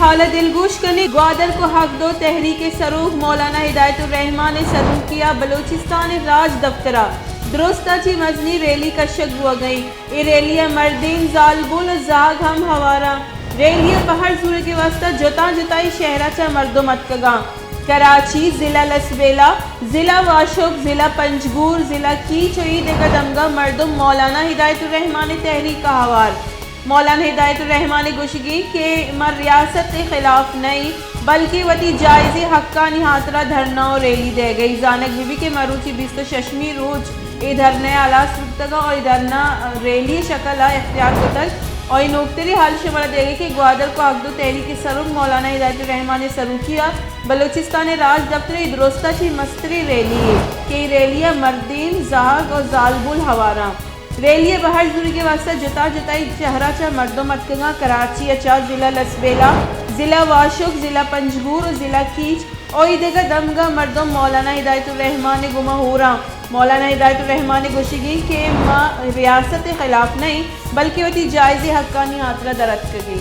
حال ءَ دلگوش کنیں، گوادر کو حق دو تحریک ءِ سروک مولانا ہدایت الرحمان ءِ سروکی ءَ بلوچستان ءِ راج دفتر ءَ درست ءَ چہ مزنیں ریلی کشگ بوگ ءَ اِنت۔ اے ریلی ءَ مردین، زالبول ءُ زہگ ہم ہوار اَنت۔ ریلی ءَ بہر زورگ ءِ واستہ جتاں جتائیں شہر ءَ چہ مردم اتکگ اَنت۔ کراچی، ضلع لسبیلہ، ضلع واشک، ضلع پنجگور، ضلع کیچ ءُ اے دگہ دمگاں مردم مولانا ہدایت الرحمان ءِ تحریک ءَ ہوار۔ مولانا ہدایت الرحمان ءِ گوشگ اِنت کہ ما ریاست ءِ خلاف نہ ایں، بلکیں وتی جائزیں حقانی ہاترا دھرنا ءُ ریلی دئیگ ءَ ایں۔ زانگ بہ بیت کہ مروچی بیست ءُ ششمی روچ اے دھرنا ءِ ہلاس بوتگ ءُ اے دھرنا ریلی ءِ شکل ءَ اختیار کتگ ءُ اے نوکتریں حال شمارا دئیگ ءَ ایں کہ گوادر کو حق دو تحریک ءِ سروک مولانا ہدایت الرحمان ءِ سروکی ءَ بلوچستان ءِ راج دفتر ءَ درست ءَ چہ مستریں ریلی یے کہ اے ریلی ءَ مردین، زہگ ءُ زالبول ہوار اَنت۔ ریلی ءَ بہر زورگ ءِ واستہ جتا جتائیں شہر ءَ چہ مردم اتکگ اَنت۔ کراچی ءَ چہ، ضلع لسبیلہ، ضلع واشک، ضلع پنجگور ءُ ضلع کیچ ءُ اے دگہ دمگاں مردم مولانا ہدایت الرحمان ءِ گوما ہور اَنت۔ مولانا ہدایت الرحمان ءِ گوشگ اِنت کہ ما ریاست ءِ خلاف نہ ایں، بلکیں وتی جائزیں حقانی ہاترا در اتکگ ایں۔